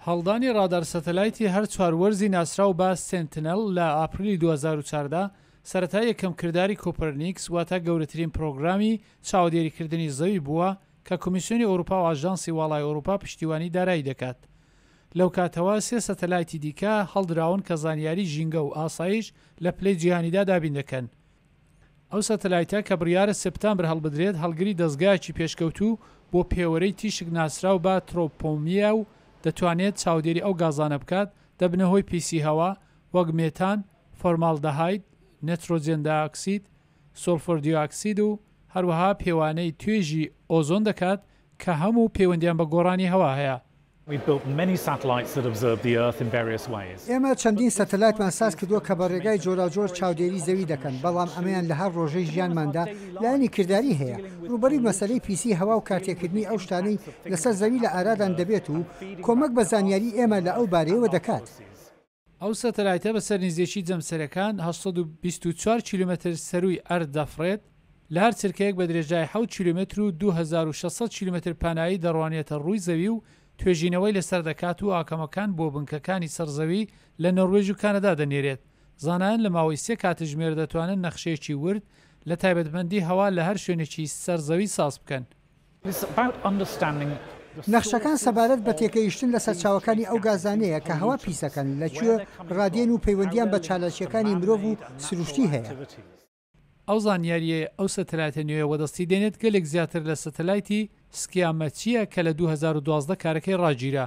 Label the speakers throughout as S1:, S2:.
S1: هەڵدانی ڕادار سەتەلایتی هەر چوار وەرزی ناسراو بە سێنتنێڵ لە ئاپریلی 2014 سەرەتا یەکەم کرداری کۆپەرنیکس واتە گەورەترین پرۆگرامی چاوەدێریکردنی زەوی بووە کە کۆمیسیۆنی ئەوروپا و ئاژانسی واڵای ئەوروپا پشتیوانی دارایی دەکات. لەو کاتەوە سێ سەتەلایتی دیکە هەڵدراون کە زانیاری ژینگە و ئاسایش لە پلەی جیهانیدا دابین دەکەن. ئەو سەتەلایتە کە بڕیارە سێپتامبر هەڵبدرێت هەڵگری دەزگایەکی پێشکەوتوو بۆ پێوەرەی تیشک ناسراو بە ترۆپۆمییە و دەتوانێت چاودێری ئەو گازانە بکات دەبنە هۆی پیسی هەوا وەک مێتان، فۆرماڵدەهاید، نێترۆجێن دایۆکسید، سۆڵفۆر دیۆکسید و هەروەها پێوانەی توێژی ئۆزۆن دەکات کە هەموو پەیوەندیان بە گۆڕانی هەوا هەیە.
S2: ئێمە چەندین سەتەلایتمان ساز کردووە کە بە ڕێگای جۆراوجۆر چاودێری زەوی دەکەن، بەڵام ئەمەیان لە هەر ڕۆژەی ژیانماندا لایەنی کرداری هەیە، ڕووبەرووی مەسەلەی پیسی هەوا و کارتێکردنی ئەو شتانەی لەسەر زەوی لە ئارادان دەبێت و کۆمەک بە زانیاری ئێمە لە ئەو بارەیەوە دەکات.
S1: ئەو سەتەلایتە بەسەر نزیکی جەمسەرەکان 824 کیلۆمەتر سەرووی ئەرد دەفڕێت، لە هەر چرکەیەک بە درێژای حەوت کیلۆمەتر و 2600 کیلۆمەتر پانایی دەڕوانێتە ڕووی زەوی و توێژینەوەی لەسەر دەکات و ئاکامەکان بۆ بنکەکانی سەر زەوی لە نۆروێژ و کانەدا دەنێرێت. زانایان لە ماوەی سێ کاتژمێر دەتوانن نەخشەیەکی ورد لە تایبەتمەندی هەوا لە هەر شوێنێکی سەر زەوی ساز بکەن.
S2: نەخشەکان سەبارەت بە تێگەیشتن لە سەرچاوەکانی ئەو گازانەیە کە هەوا پیسەکەن، لە کوێ ڕادێن و پەیوەندییان بە چالاکییەکانی مرۆڤ و سروشتی هەیە.
S1: ئەو زانیارییەی ئەو سەتەلایتە نوێیە وەدەستی دێنێت گەلێک زیاتر لە سەتەلایتی سکیامەچییە کە لە 2012 کارەکەی ڕاگیرا.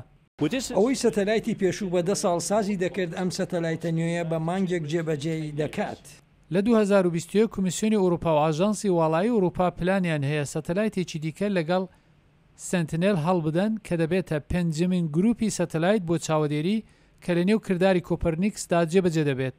S3: ئەوەی سەتەلایتی پێشوو بە دە ساڵ سازی دەکرد، ئەم سەتەلایتە نوێیە بە مانگێک جێبەجێی دەکات.
S1: لە 2021 کۆمیسیۆنی ئەوروپا و ئاژانسی واڵایی ئەوروپا پلانیان هەیە سەتەلایتێکی دیکە لەگەڵ سێنتنێل هەڵبدەن کە دەبێتە پێنجەمین گروپی سەتەلایت بۆ چاوەدێری کە لەنێو کرداری کۆپەرنیکسدا جێبەجێ دەبێت.